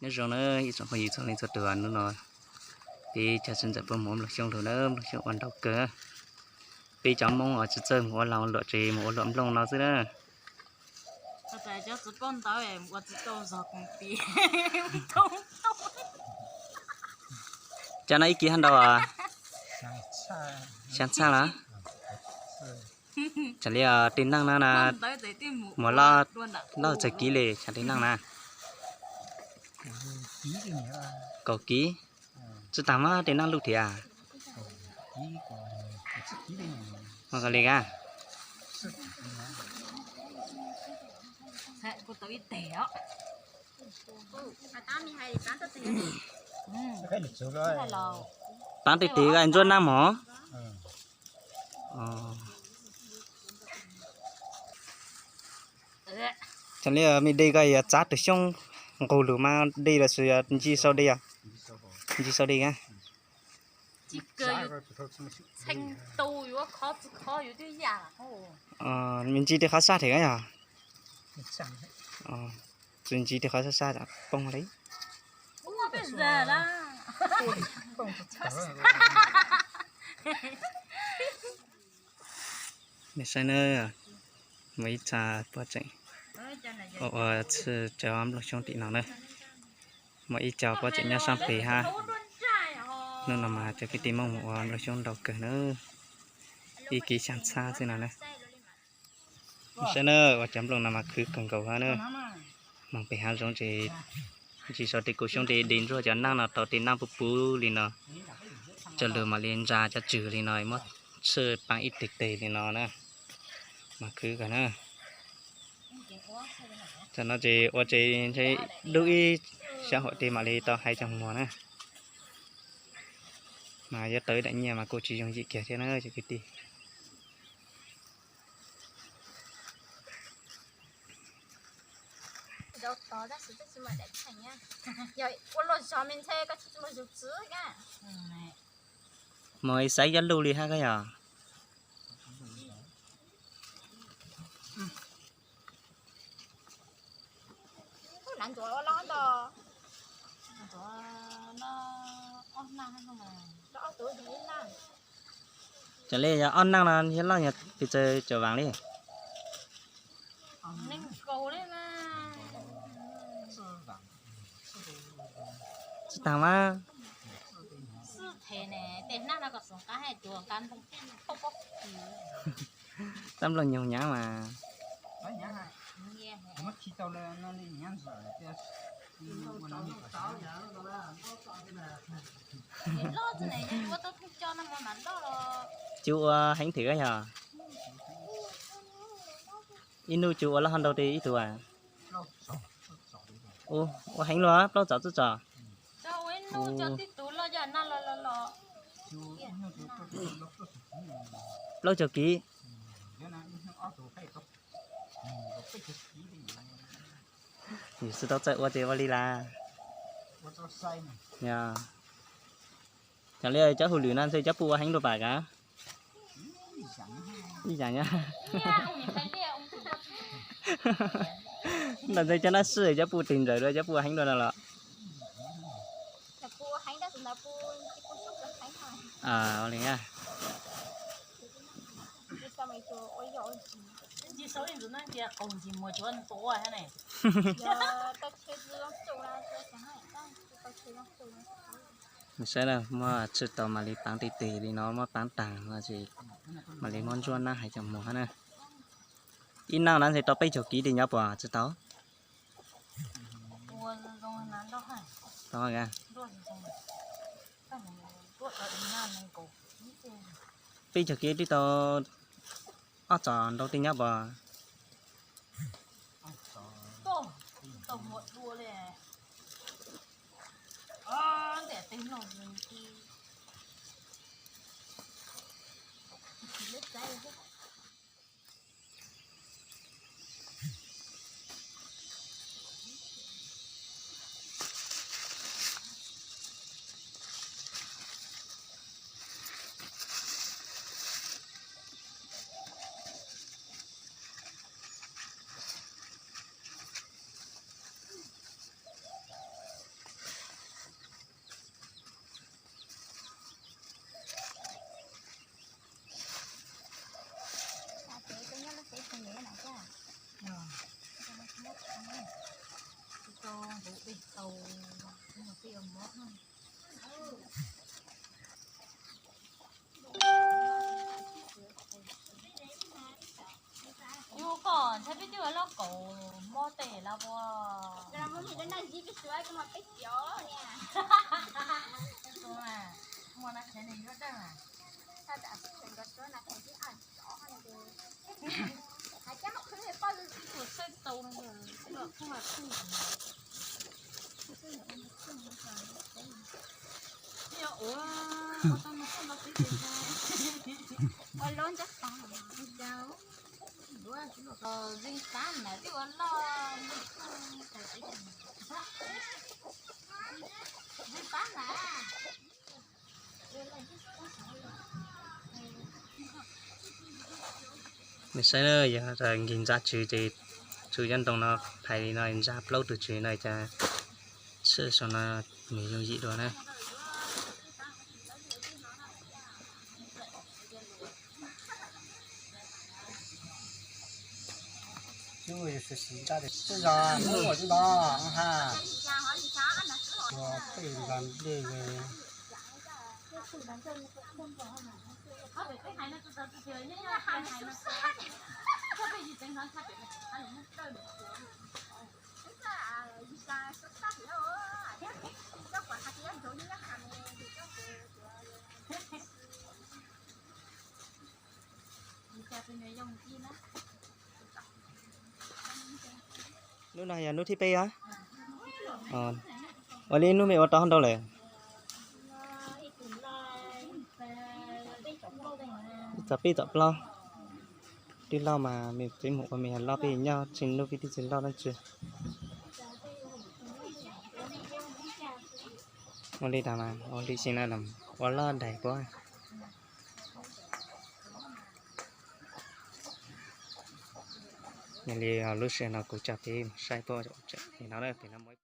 Nyob zoo na ib tsoom phooj ywg txhua leej txhua tus, hnub no peb cov txiv ntxawm puab mus ua nplooj xyoob lug na, nplooj xyoob ua ntau kawg. Peb cov Hmoob tsis txawj mus ua laug luam tsev, mus ua luam nplooj no xwb na. Cov no ib kis hab ntau? Xyaa txhaj los? Tsaam li tej naaj na, muag loj txog kis le tsaam tej naaj na? Kaum kis. Tsi taag mas tej naaj luj thiab. Ua li a. Paab tej tes ntsuab naaj mog. Tsaam li me de ko yog txav tug xyoob nqug lug mas de los sis yog ntsig sau de? Ntsig sau de a. Me ntsig tej qhov sab theem a yog? Tsi ntsig tej qhov sab sab poob li. Nej saib na, muaj ib txha puab tseem ua ua txhij cov nplooj xyoob tim no na. Muaj ib co puab tseem nyob saab pem hab. Hnub no mas cov kwv tij Moob mus ua nplooj xyoob ntau kawg na. Ib kis xyaa txhab xwb no na. Saib na, ua cov nplooj no mas khwv kawg nkaus hab na. Moog pem haav zoov ces ntsig sau tej kua xyoob de de ntsuab cov naaj no rau tej naaj puv puv li no, coj lug mam li ntsa cov tswm li no muab txhij paab ib teg teg li no na. Mas khwv kawg na. Tam no ces ua ces ntshe dub ib sab huam tes mam li tau hais cov muag na. Mas yuav tau ib daim nyiaj mas kuj tsis yooj yim kiag thiab na cov kwv tij. Moog xaiv cov luj li hab koj yog? Cov li yog ob naaj no yog loj yog pes tsawg cov vaam li? Tsis taag mas. Tab nplooj nyoog nyav mas. Cub ua heev thiab yog? Ib nub cub ua loj hab ntau li ib tug a? Ua heev luaj, plaub txom txuj txom. Plaub caug kiv. Yus tsi tau txawj ua ces ua li las. Yog li cov hauj lwm no ntshe cov puj ua heev dua pam kav? Ib yam nyob. Ntawm ntxhe cov nab sij cov puj tig nrawm dua cov puj ua heev dua no los? Ua li a. Saib na, muab tshwj tau mam li paav tej teg li no, muab paav taag no ces mam li muab ntsuab nab hais cov muag hab na. Ib nab no ntshe tau peb caug kiv li nyob puas tsi tau? Peb caug kiv twb tau ob txom ntau tej nyob puas? Yus kom ntshai peb twb ua loj kaum mob tes los puas. Muaj na qhia nws yuav dawj na. Nej saib na, yog nkig ntsa tswv ces tswv nyob ntoo no, phais li no ntsa plaub tug tswv no cas tshwj saum no nws yooj yim dua na. Hnub no yog hnub thib peb os. Ua li hnub me ua tau hov ntau lawm? Ib txog peb txog plaub. Twb loj mas me tsev mus ua me yog loj peb nyob tsis lub peb twb tsis loj dab tsi. Ua li tas mas ua li xij na, ua loj daig puab. Yog li lub sij hawm no kuv coj peb mus saib puab ua tsev li no na, pem no muaj